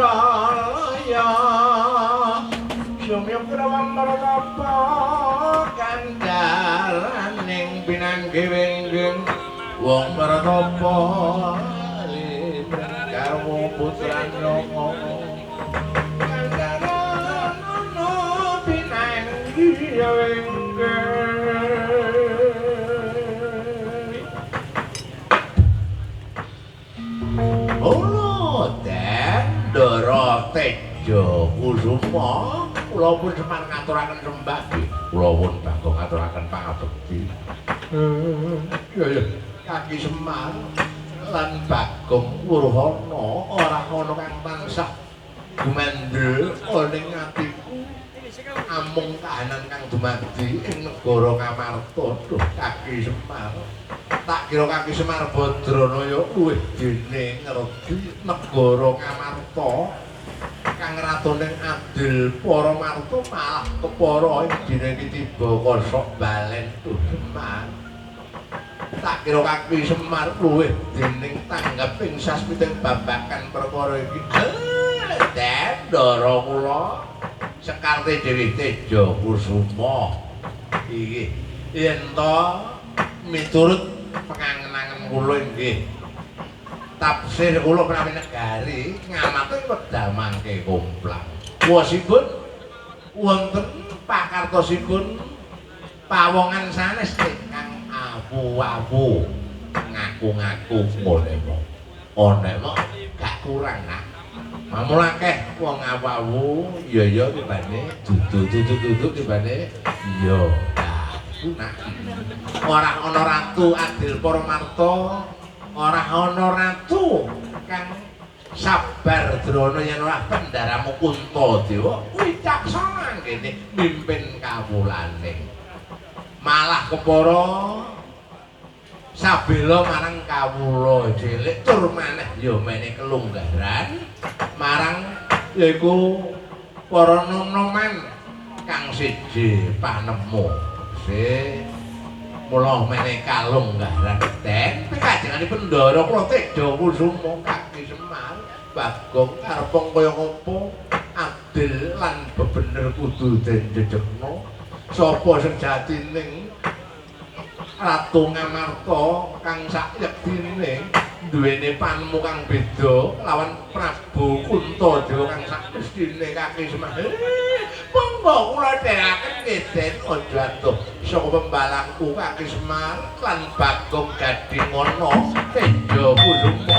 Indralaya sumya prawa kandharaning pinanggih wenggeng wong Bharatapa garwa putrana kandharana pinanggih wenggeng. Oh, Den Ndara Teja Kusuma, kula pun Semar ngaturaken sembah nggih. Kula pun Bagong ngaturaken pangabekti. Iya ya, Kaki Semar lan Bagong Wurhana ora ana kang tansah gumandhel ning atiku. Amung kahanan kang dumadi ing negara Ngamarta. Duh, Kaki Semar. Tak kira Kaki Semar Badranaya luwih dene ngerti negara Ngamarta kang ratune adil para marta malah kepara ing dina iki tiba kosok balen. Duh Semar, tak kira Kaki Semar luwih dening tanggap ing sasmiting babagan perkara iki. Den Ndara kula Sekarte Dewi Teja Kusuma iki yen to miturut pengangen-angen kula inggih tafsir kula menawi negari ngamati wedal mangke komplang. Wosipun wonten pakartosipun pawongan sanes ingkang awu-awu ngaku-ngaku ngene mok. One mok gak kurang nak. Mamul akeh wong awu-awu iya ya tibane dudu-dudu tibane iya. Nah, ora ana ratu adil para marta, ora ana ratu kang sabar drana yen ora pendaramu Kuntadewa wicaksana kene mimpin kawulane. Malah kepara sabela marang kawula cilik tur maneh ya mene kelunggaran marang yaiku para nom-noman kang siji panemu. Mula mene kalunggaran den pikajenganipun Ndara kula Teja Kusuma Kaki Semar Bagong karepong kaya ngopo adil lan bebener kudu den jejegno. Sapa sejatining Ratu Ngamarta kang sayektine duwene panemu kang beda lawan Prabu Kuntadewa kang sakmestine Kaki Semar. Monggo kula dherekaken nggih Den aja adoh saka pembalangku Kaki Semar lan Bagong Gadingana Teja Kusuma.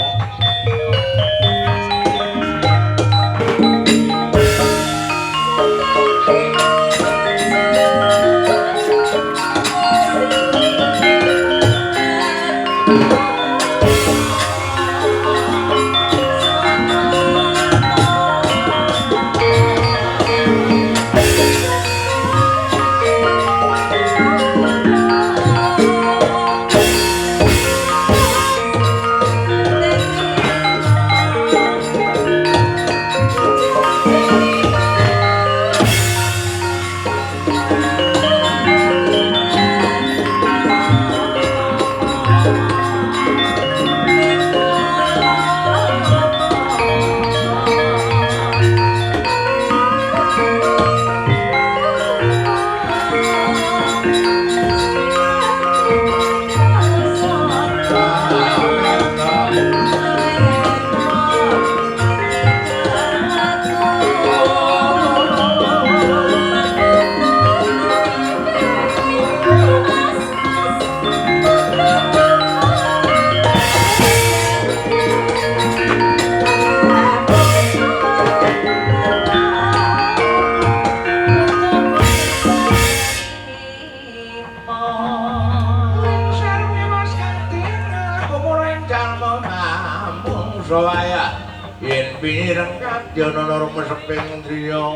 Kadya rumeseping driya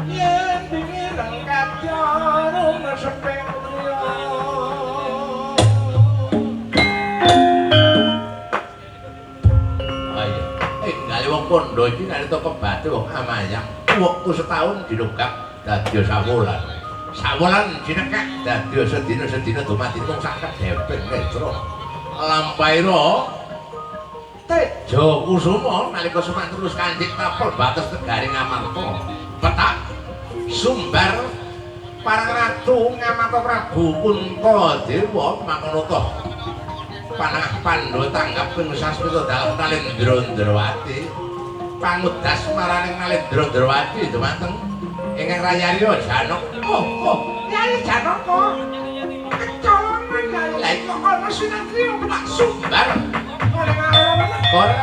yen pinireng kadya rumeseping driya. Ayo enggal wong kondo iki nalika kebate wong amayang wektu setahun dinunggak dadi sawulan. Sawulan dinekek dadi sedina-sedina dumadi mung sak kedheping netra. Lampaira Tejo Kusuma nalika Semar terus kancik tapel bates negari Ngamarta. Petak Sumbar parang ratu Ngamarta Prabu Puntadewa makono toh panah Pandhawa tanggap ping sasmita dalem Nalendra Ndrawati. Pangudas maraning Nalendra Ndrawati dumateng ingkang Rayarya Janaka. Oh, Yayi Janaka. Kecolongan Yayi. Lah iki kok ana sinatriya petak Sumbar. Ora ora.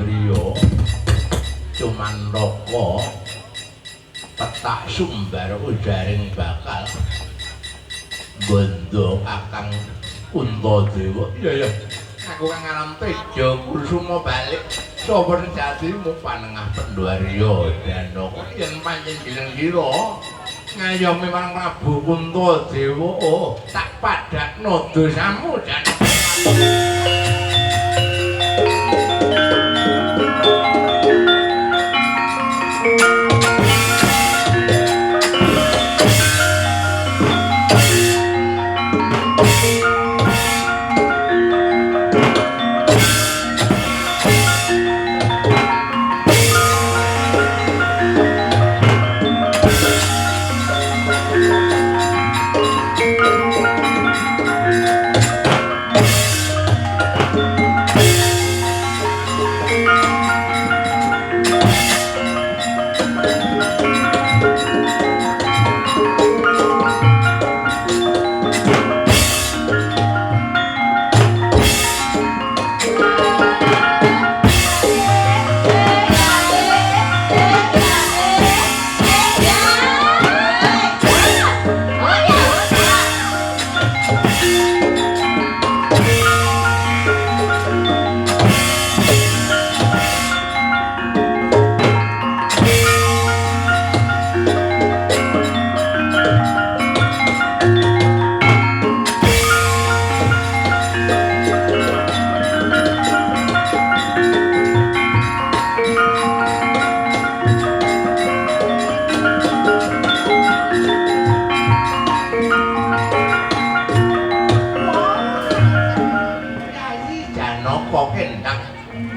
Ayo. Cumantaka petak Sumbar ujaring bakal gondo Kakang Puntadewa. Iya ya, aku kang alam Tejo Kusuma balik sapa sejatimu panengah Pandhawarya Janaka yen pancen jeneng sira ngayomi marang Prabu Puntadewa. Oh, tak padakno dosamu Janaka.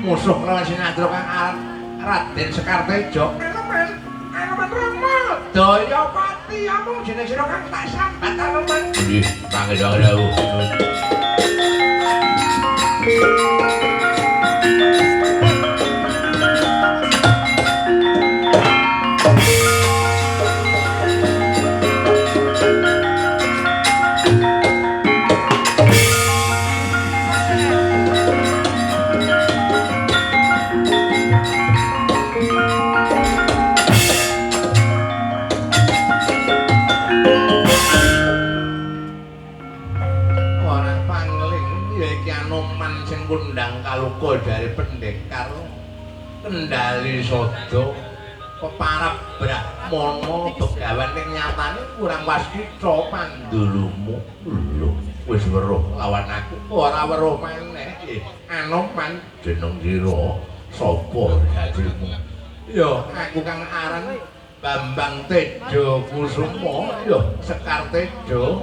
Musuh lawan Sinadra kang aran Raden Sekarteja. Anoman, Anoman Rama, Dayapati amung jeneng sira kang tak sambat Anoman. Nggih, mangke dawuh. Kundang kaluka dari pendekar kendali sada peparap brahmana begawan ning nyatane kurang waskita pandulumu. Lho wis weruh lawan aku ora weruh maneh. Anoman jeneng sira sapa jadimu? Ya aku kang aran Bambang Tejo Kusuma. Ya Sekar Tejo.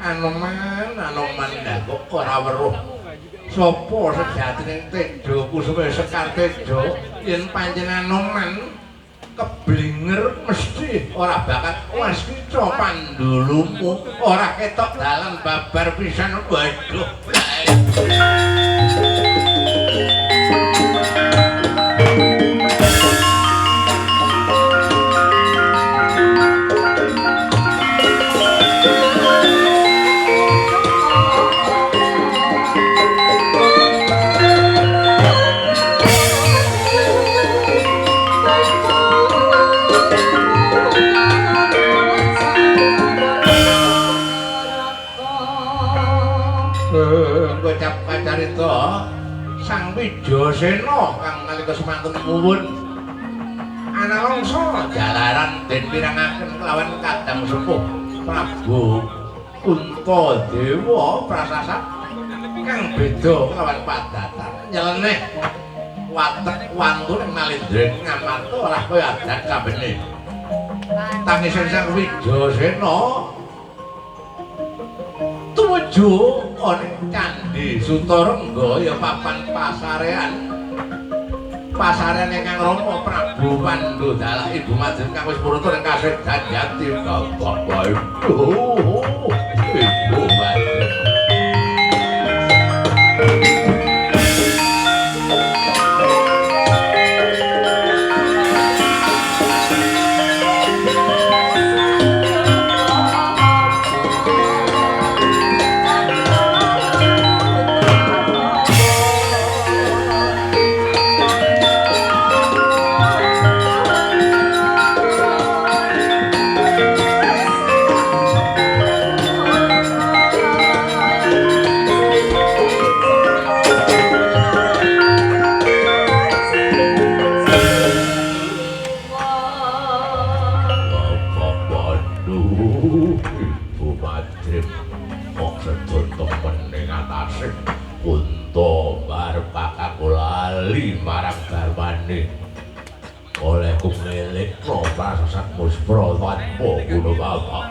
Anoman, Anoman ndak kok ora weruh sapa sejatine Tejo Kusuma Sekar Tejo yen pancen Anoman keblinger mesti ora bakat waskita pandulumu ora ketok dalan babar pisan. Waduh. Wijasena kang nalika semanten muwun analongsa jalaran den pirangaken kelawan kadang sepuh Prabu Puntadewa prasasat kang beda kelawan padatan nyeleneh watek wantune nalindring ngamarta ora kaya adat kabene. Tangisan Sang Wijasena tumuju ana Candhi Sutarangga ya papan pasarean. Pasarean ingkang Rama Prabu Pandu dalah Ibu Madrim kang wis purata ing kasedan jati bapak Ibu Madrim.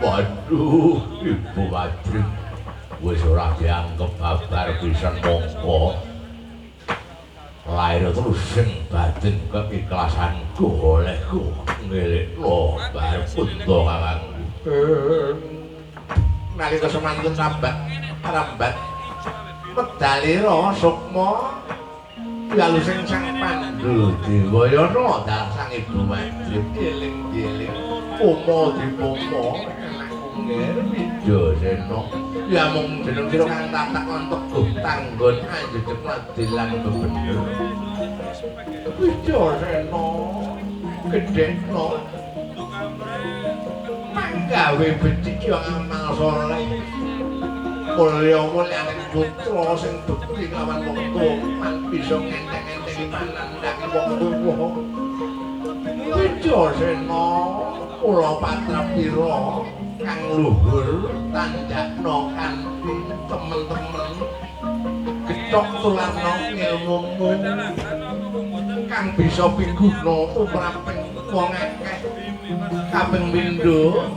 Waduh, Ibu Madrim wis ora dianggep babar pisan mongko. Lair terus sing batin keikhlasanku olehku ngelekno bar punta kakangku. Nalika semanten rambat medalira sukma lalu sing Sang Pandu Dewayana dalah Sang Ibu Madrim eling-eling pomo dipomo anakku Wijasena ya mung jeneng sira kang tatak lan teguh tanggon anjejeg adil lan bebener. Wijasena gedhekno manggawe becik ya amal saleh mulya-mulyane putra sing bekti lawan wong tuwa lan bisa ngenteng-entengi panandhange wong tuwa. Wijasena kula patrapira kang luhur tandhakna kanthi temen-temen gethok tularna ilmumu kang bisa piguna tumraping wong akeh. Kaping pindho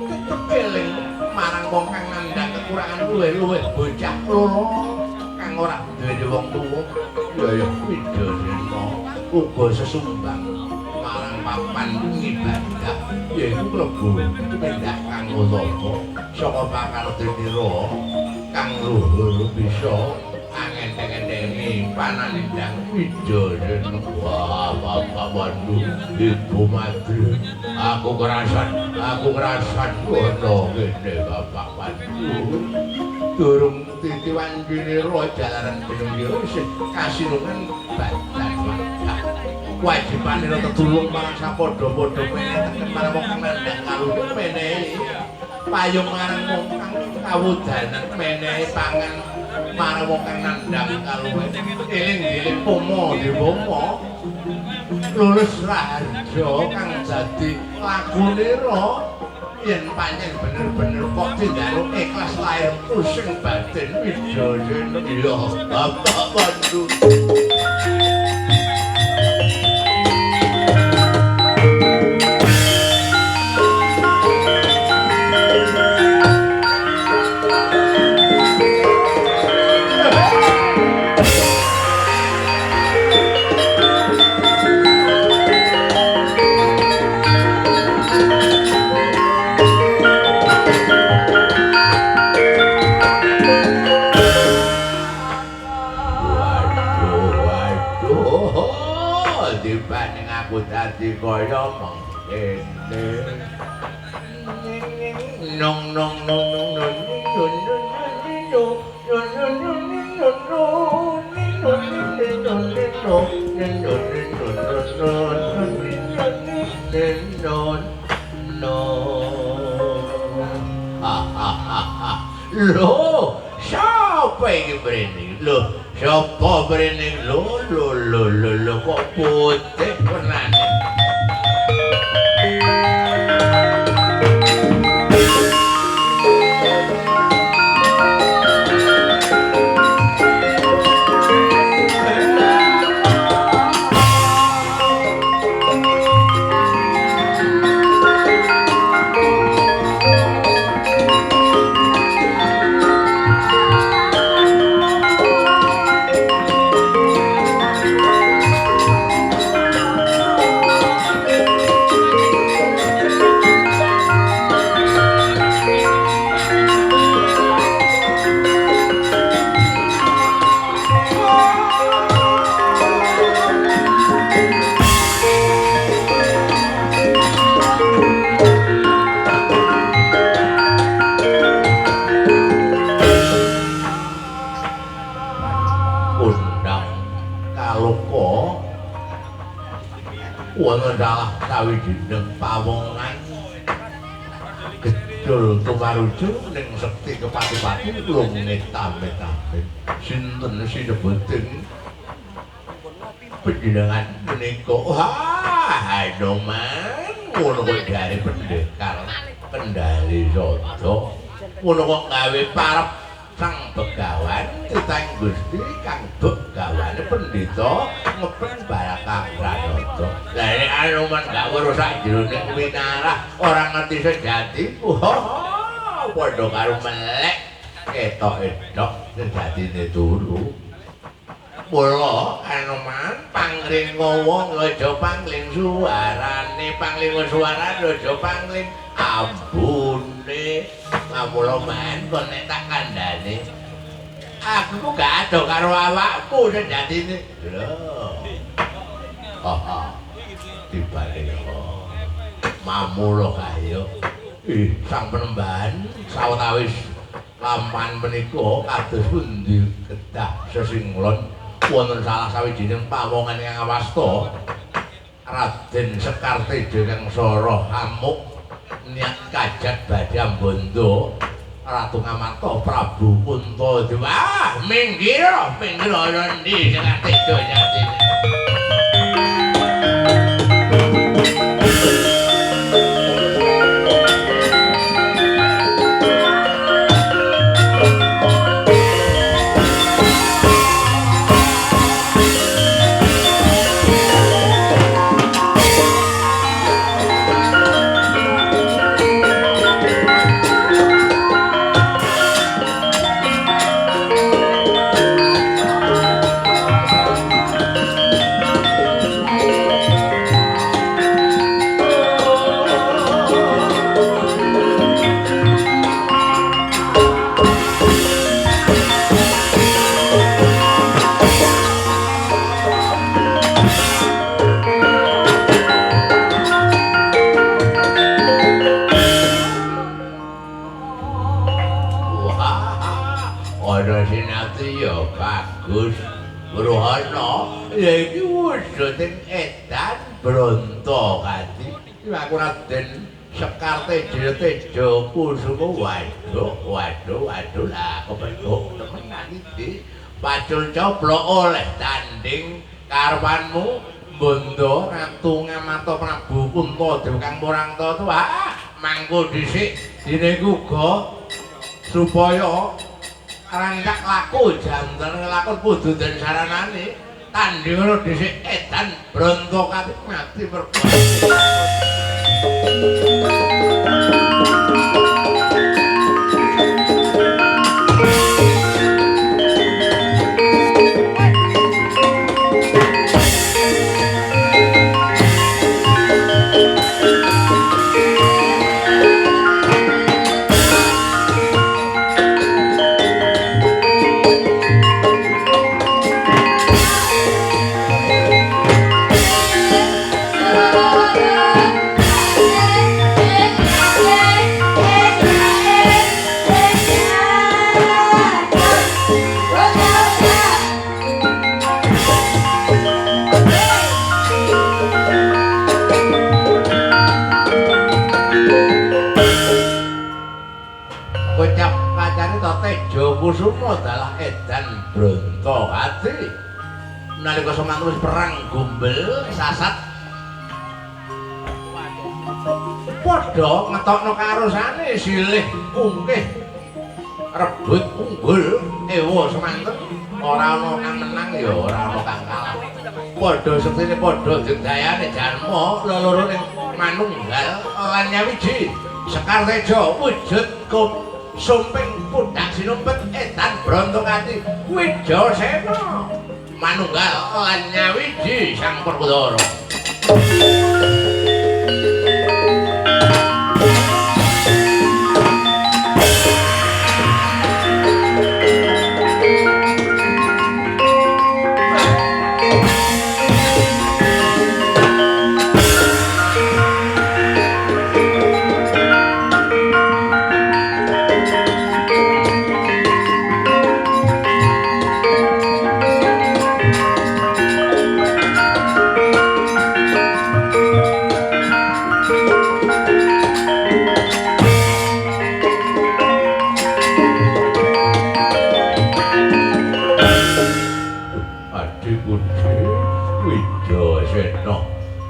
tetep eling marang wong kang nandhang kekurangan luwih-luwih bocah loro kang ora duwe wong tuwa. Ya ya Wijasena uga sesumbang marang papan ngibadah yaiku klebu tumindak kang utama saka pakartinira kang luhur bisa angenteng-entengi panandhang Wijasena. Wah, Bapak Pandu, Ibu Madrim, aku kerasan ana kene Bapak Pandu. Durung titiwan pinira jalaran jeneng isih kasinungan badan wadah. Kewajibanira tetulung marang sapadha-padha menehi teken marang wong kang nandhang kaluwih menehi payung marang wong kang kawudanan menehi pangan marang wong kang nandhang kaluwih eling-eling pomo dipomo lulus raharja kang dadi lakunira yen pancen bener-bener kok tindaruk ikhlas lahir pusing batin Wijasena ya Bapak Pandu. Dadi kaya mengkene. Nong nong nong nong nong nong nong nong. Lho, sapa iki mrene? Lho, sapa mrene lho lho lho lho kok putih wernane. Sawijining pawongan gedul tumaruju ning sekti kepati-pati lunge tamit-tamit sinten sinebeting panjenengan menika. Hanoman ngono kok jare pendekar kendali sada ngono kok gawe parep sang begawan titah Gusti kang begawane pendhita ngepen barakah Pranata. Lah nek Anoman gak weruh sak jerone winarah ora ngerti sejatiku. Padha karo melek ketok edok sejatine turu. Mula Anoman pangling wong aja pangling suarane, pangling suarane aja pangling ambune. Mula man kon nek tak kandhane aku gak ado karo awakku sejatine. Lho. Haha. Dibalik. Mamula kaya sang penembahan sawetawis lampahan menika kados pundi kedah sesinglon wonten salah sawijining pawongan ingkang awasta Raden Sekar Teja ingkang sora amuk niat kajat badhe ambanda Ratu Ngamarta Prabu Kuntadewa. Ah, minggir minggir ana ndi Sekar Teja jatine. Edan Bronto Kadi aku Raden Sekar Teja Teja Kusuma. Waduh waduh waduh lah kepethuk temenan iki pacul coplok oleh tanding karwanmu Bondo Ratu Ngamarta Prabu Kuntadewa kang murangta tuwa mangko dhisik dene uga supaya rancak laku janten lakon kudu den saranane tanding ngono dhisik edan Bronto Kadi mati mergo. Kusuma dalah edan Bronto Kadi. Nalika semanten wis perang gombel sasat padha ngetokno karosane silih kungkih rebut unggul ewa semanten ora ana kang menang ya ora ana kang kalah. Padha sektine padha jendayane janma leloro ning manunggal lan nyawiji Sekar Teja wujud sumping pudhak sinumpet edan Brontokati Wijasena manunggal lan nyawiji Sang Werkudara.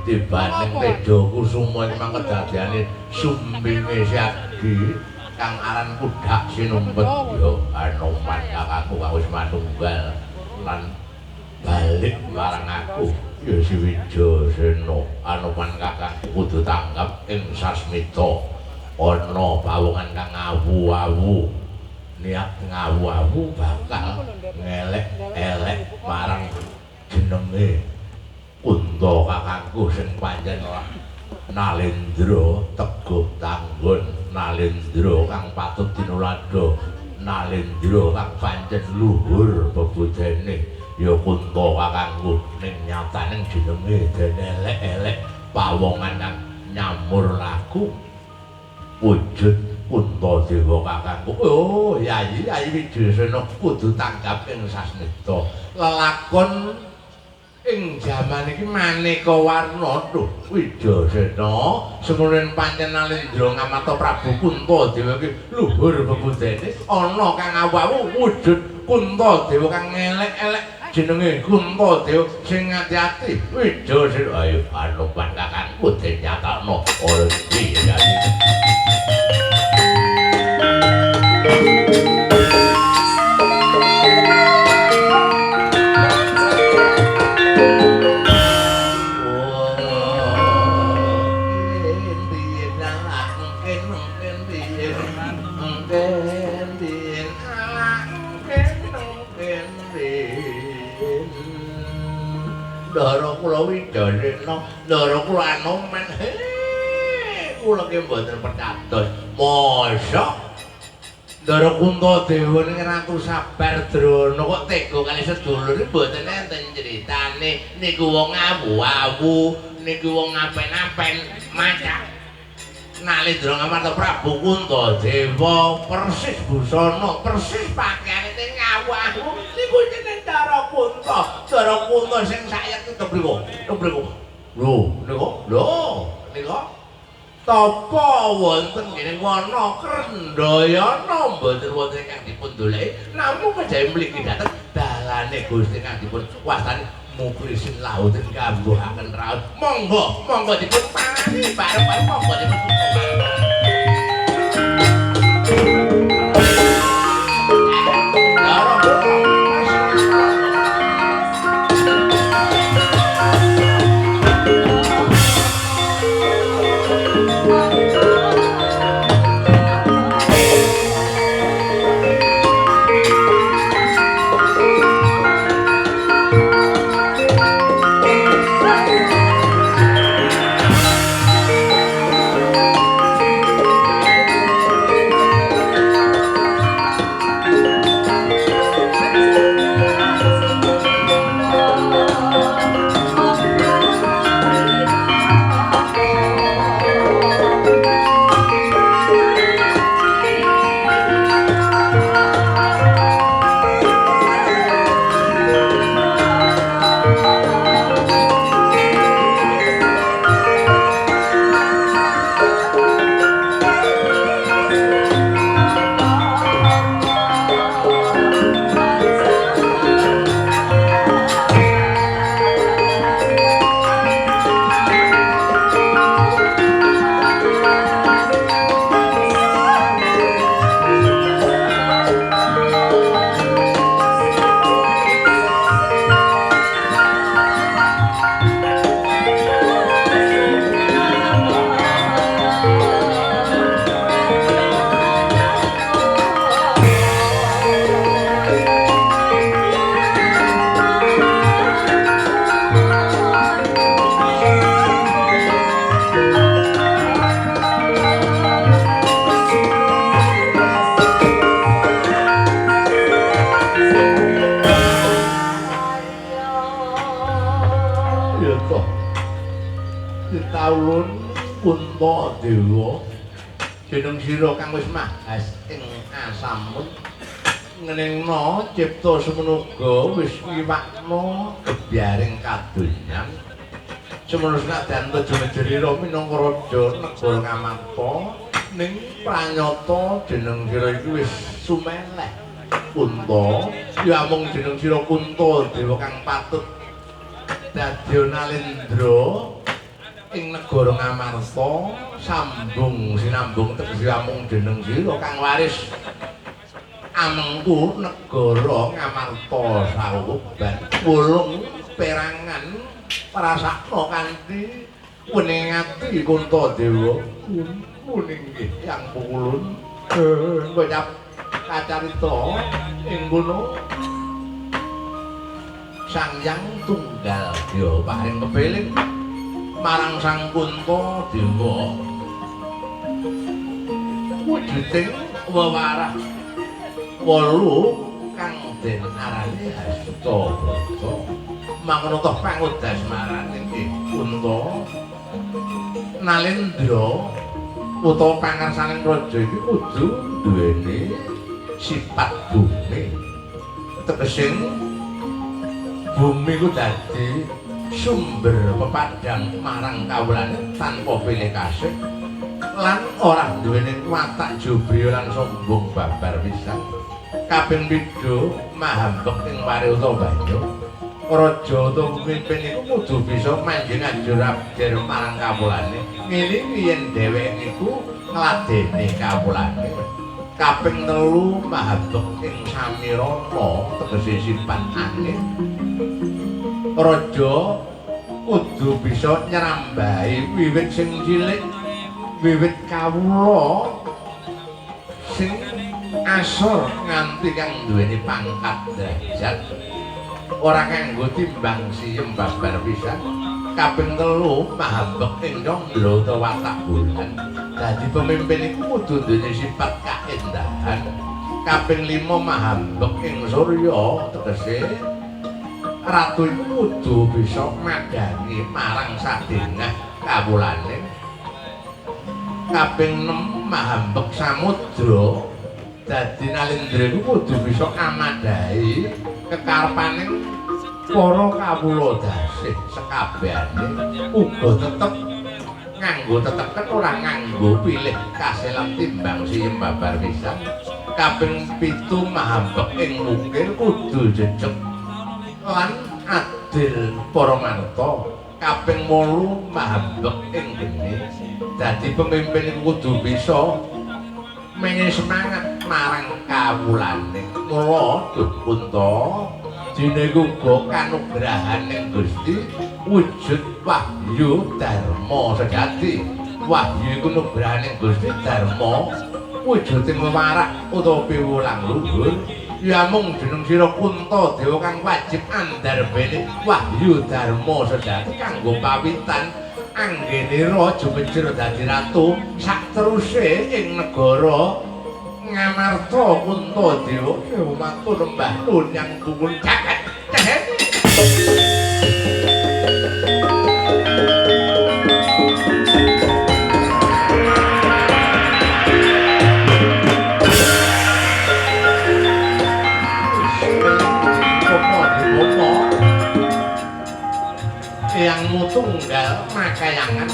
Tibaning Teja Kusuma memang kedadeane sumbinge Syagi kang aran Pudhak Sinumpet ya Anoman kakangku kang wis manunggal lan balik marang aku ya si Wijasena. Anoman kakangku kudu tanggap ing sasmita ana pawongan kang awu-awu niat ngawu-awu bakal ngelek-elek marang jenenge Kunta kakangku sing pancen Nalendra teguh tanggon, Nalendra kang patut tinuladha, Nalendra kang pancen luhur bebudene ya Kunta kakangku ning nyatane jenenge den elek-elek pawongan kang nyamur laku wujud Kunta Dewa kakangku. Oh Yayi Yayi Wijasena kudu tanggap ing sasmita lelakon ing jaman iki maneka warna. Duh Wijasena semono pancen Nalendra Ngamarta Prabu Kunta Dewa iki luhur bebudene ana kang awu-awu wujud Kunta Dewa kang elek-elek jenenge Kunta Dewa sing ati-ati Wijasena. Ayo Anoman kakangku den nyatakno ora iki ya. Ndara kula Wijasena, ndara kula Anoman. Kula ki mboten percados. Mosok Ndara Kunta Dewa ning Ratu Sabar Drona kok tega kali sedulur mboten enten critane. Niku wong awu-awu, niku wong apen-apen macak. Nalendra Ngamarta Prabu Kunta Dewa persis busana, persis pakaiane ning awu-awu niku jeneng Ndara Kunta. Ndara Kunta sing sayekti mriku. Mriku. Lho, niku. Lho, niku. Tapa wonten ngene wana Krendayana mboten wonten ingkang dipun doleki namung kejawi mligi dhateng dalane Gusti kang dipun wastani muklisin lautin kambuhaken raut. Monggo, monggo dipun parani bareng-bareng, monggo dipun parani. Ya toh. Ditaulun Puntadewa. Jeneng sira kang wis mahas ing asamun ngeningna cipta semono uga wis wiwakna gebyaring kadonyan. Semono senajan tejo-mejrira minangka raja negara Ngamarta ning pranyata jeneng sira iki wis sumeleh. Kunta, ya amung jeneng sira Kuntadewa kang patut dadi Nalendra ing negara Ngamarta sambung sinambung tegese amung jeneng sira kang waris amengku negara Ngamarta sauban wolung perangan prasakna kanthi wening ati Kuntadewa. Kuning nggih Yang Pukulun kocap kacarita ing kono Sang Hyang Tunggal ya paring kepiling marang Sang Kuntadewa wujuding wewarah wolu kang den arani Hastabrata mangono toh pangudas marane nggih Kunta Nalendra utawa pangarsaning raja iki kudu duweni sifat bumi. Tegese bumi ku dadi sumber pepadang marang kawulane tanpa pilih kasih lan ora duweni watak jubriya lan sombong babar pisan. Kaping pindho mahambek ing wari utawa banyu. Raja utawa pemimpin iku kudu bisa manjing anjur abjer marang kawulane, ngelingi yen dheweke niku ngladeni kawulane. Kaping telu mahambek ing samirana tegese sifat angin. Raja kudu bisa nyrambahi wiwit sing cilik, wiwit kawula sing asor nganti kang duweni pangkat derajat. Ora kanggo timbang siyem babar pisan. Kaping telu mahambek ing candra utawa watak bulan. Dadi pemimpin iku kudu duweni sifat kaendahan. Kaping lima mahambek ing surya tegese ratu iku kudu bisa madhangi marang sadengah kawulane. Kaping 6 mahambek samudra. Dadi Nalendra iku kudu bisa amadhahi kekarepaning para kawula dasih sekabehane uga tetep nganggo teteken ora nganggo pilih kasih lan timbang siyem babar pisan. Kaping 7 mahambek ing mukir kudu jejeg lan adil para manta. Kaping 8 mahambek ing geni. Dadi pemimpin iku kudu bisa menye semangat marang kawulane. Mula duh Kunta dene iku uga kanugrahaning Gusti wujud wahyu dharma sejati. Wahyu iku nugrahaning Gusti dharma wujuding wewarak utawa piwulang luhur. Ya mung jeneng sira Kuntadewa kang wajib andarbene wahyu dharma sejati kanggo pawitan anggenira jumejer dadi ratu sakteruse ing negara Ngamarta. Kuntadewa matur lembah nuwun Yang Pungkul jagat. Eyangmu tunggal makayangan.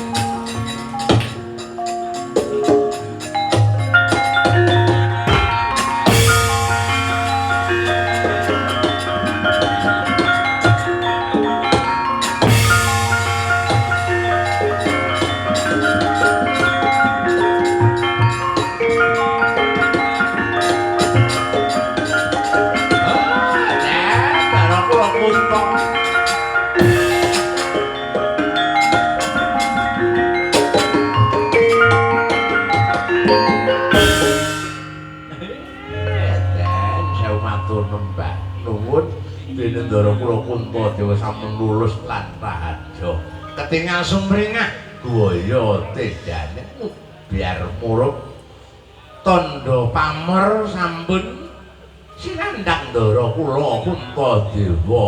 Ndara kula Kuntadewa sampun lulus lan raharja. Ketingal sumringah guaya tedane biar murup tandha pamer sampun sinandhang ndara kula Kuntadewa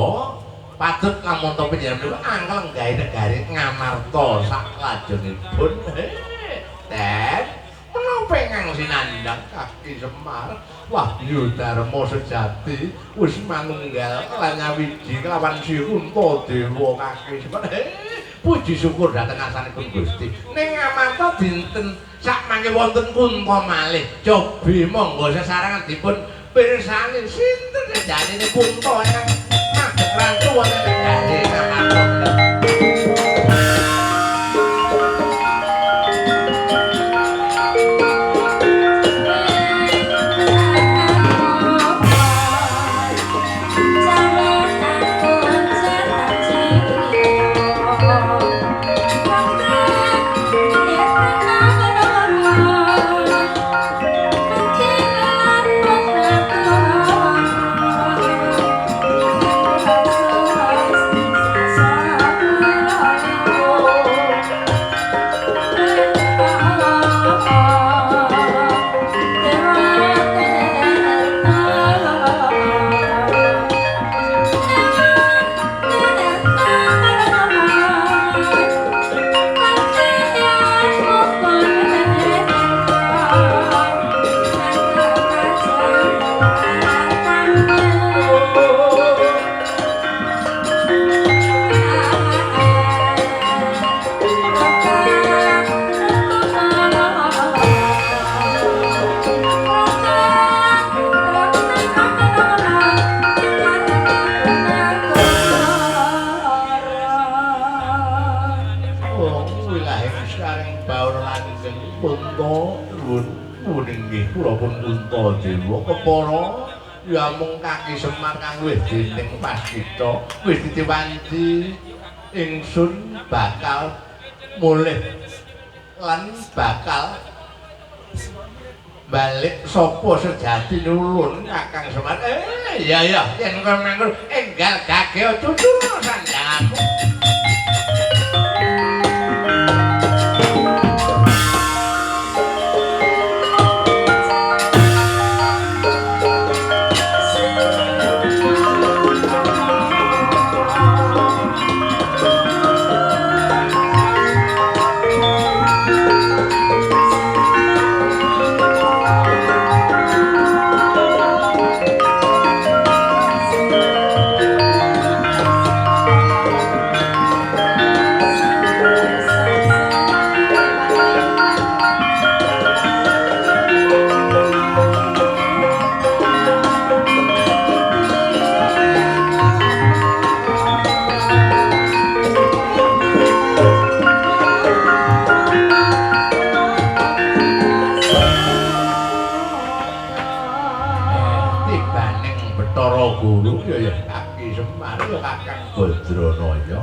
Patut lamun to panjenengan menika angkel gawe negari Ngamarta saklajengipun. Den menapa ingkang sinandhang Kaki Semar Wahyu Dharma sejati wis manunggal lan nyawiji kelawan Si Puntadewa Kaki Semar. Puji syukur dhateng asmanipun Gusti. Ning Ngamarta dinten sakmangke wonten kunta malih. Cobi monggo sesarengan dipun pirsani sinten sejanine kunta ingkang madhep rantu wonten negari Ngamarta. Puntadewa kepara ya mung Kaki Semar kang wis dening paskita wis ditiwanci ingsun bakal mulih lan bakal balik sapa sejati nulun Kakang Semar. Iya ya yen kowe mangkul enggal gage cucu sandangmu. Badranaya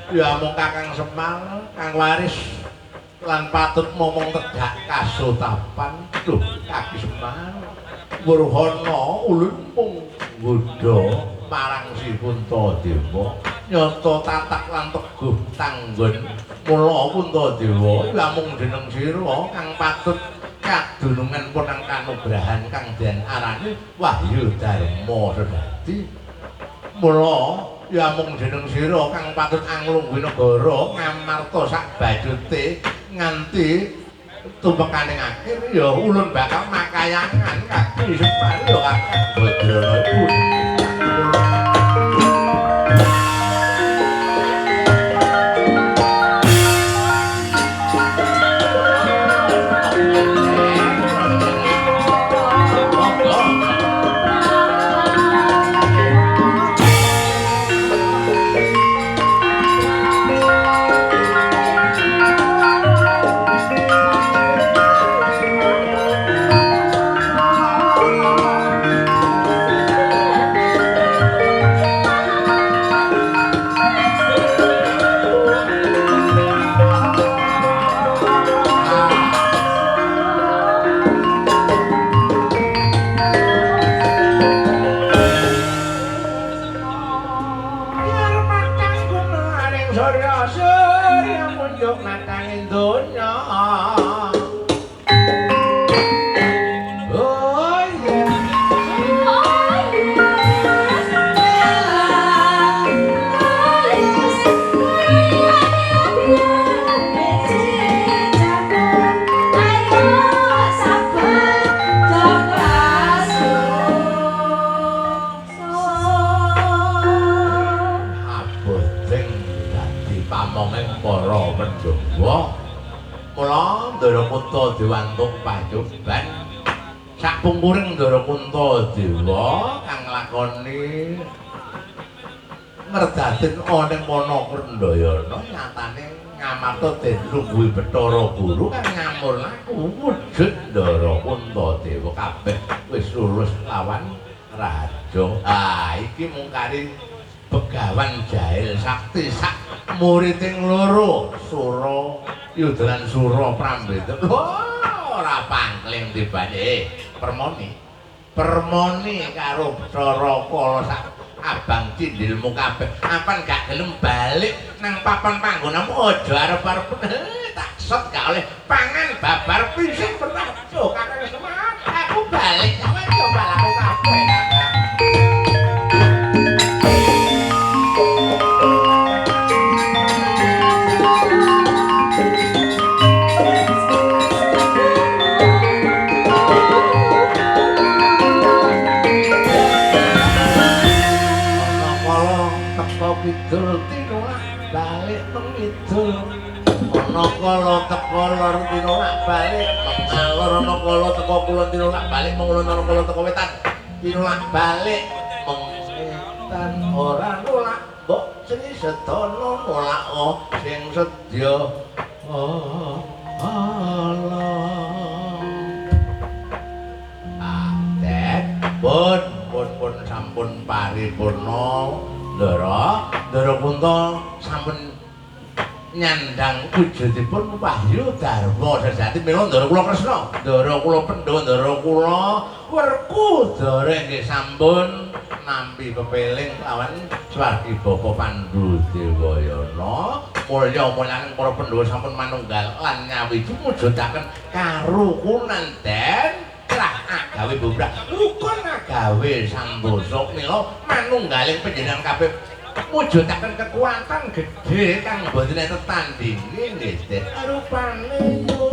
ya mung Kakang Semar kang waris lan patut momong tegak kasotapan. Duh Kaki Semar murhana ulun mung nggodha marang Si Puntadewa nyata tatak lan teguh tanggon mula Puntadewa ya mung jeneng sira kang patut kadunungan ponang kanugrahan kang den arani Wahyu Dharma sejati. Mula ya mung jeneng sira kang patut anglungguhi negara Ngamarta sak bajute nganti tumekaning akhir ya ulun bakal makayangan Kaki Semar ya Kakang Badranaya. Oh, yeah. pamonging para Pandhawa. Mula Ndara Kunta diwantuk pacoban sakpungkuring Ndara Kunta Dewa kang nglakoni ngerdaden ana ing wana Krendayana nyatane ngamarta den lungguhi Bathara Guru kang ngamur laku wujud Ndara Kunta Dewa kabeh wis lulus lawan raja. Ah iki mung kari Begawan Jahil Sakti sak muriding loro Sura Yuda lan Sura Prambeda. Ora pangkling tibane Permoni. Permoni karo Bathara Kala sak abang cindilmu kabeh. Apan gak gelem balik nang papan panggonanmu aja arep-arep tak set gak oleh pangan babar pisan bertajo kakang Semar. Aku balik kowe coba laku kabeh. Kidul tinulak balik mengidul ana kala teka lor tinulak balik mengalor ana kala teka kulon tinulak balik mengulon ana kala teka wetan tinulak balik mengetan ora nolak mbok Sri Sedana nolak sing sedya Allah. Ah dek pun pun pun sampun paripurna Ndara, Ndara Kunta sampun nyandang wujudipun wahyu dharma sejati mila Ndara kula Kresna, Ndara kula Pandhawa, Ndara kula Werkudara inggih sampun nampi pepeling lawan swargi Bapa Pandhu Dewayana. Mulya mulyaning para Pandhawa sampun manunggal lan nyawiji mujudaken karukunan den krah agawe bubrah rukun agawe santosa mila manunggaling panjenengan kabeh mujudaken kekuatan gedhe kang boten enten tandinge nggih Den rupane yo.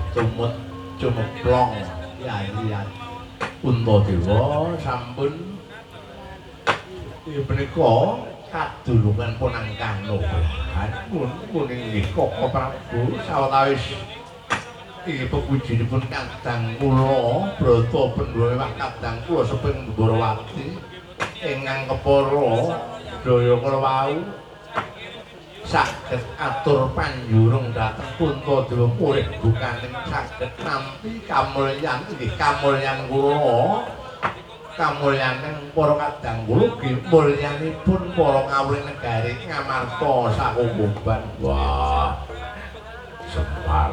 Tumut cumeplong Yayi Puntadewa sampun punika kadulungan punang kanugrahan kuning nggih Koko Prabu sawetawis inggih pepujinipun kadang kula Brata Pandhawa kadang kula seping Ndorowati ingkang kepara daya kala wau saged atur panjurung dhateng Puntadewa urip bukaning saged nampi kamulyan inggih kamulyan kula Kamulyaning para kadang kula mulyanipun para kawula negari Ngamarta sakukuban. Wah. Semar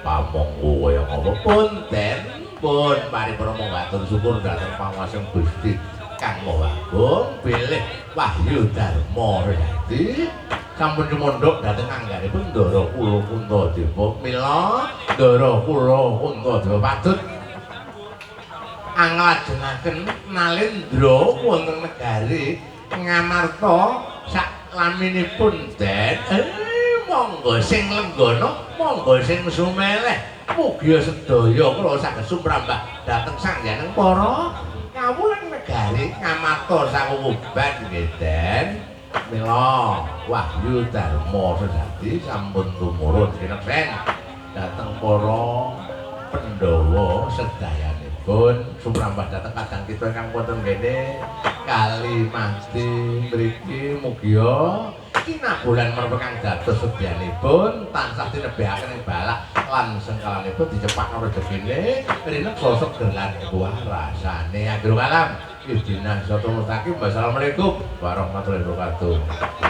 pamongku kaya ngapa punten pun paripurna monggo syukur dhateng panguwasa Gusti Kang Maha Agung bilih wahyu dharma sejati sampun sumandhuk dhateng anggaripun Ndara kula Kuntadewa. Mila Ndara kula Kuntadewa patut anglajengaken nalendra wonten negari Ngamarta sak laminipun den. Monggo sing lenggana, monggo sing sumeleh, mugi sedaya kula saged sumrambah dhateng sanghyang para kawula negari Ngamarta sakukuban nggih Den. Mila wahyu dharma sejati sampun tumurun kineksen dhateng para Pandhawa sedayanipun sumrambah dhateng kadang kita ingkang wonten kene Kalimati mriki mugia kinabulan menapa kang dados sedyanipun tansah tinebehaken ing balak lan sengkalanipun dicepakno rejekine rineksa seger lan warasane. Akhirul kalam ihdinas siratal mustaqim. Wassalamualaikum warahmatullahi wabarakatuh.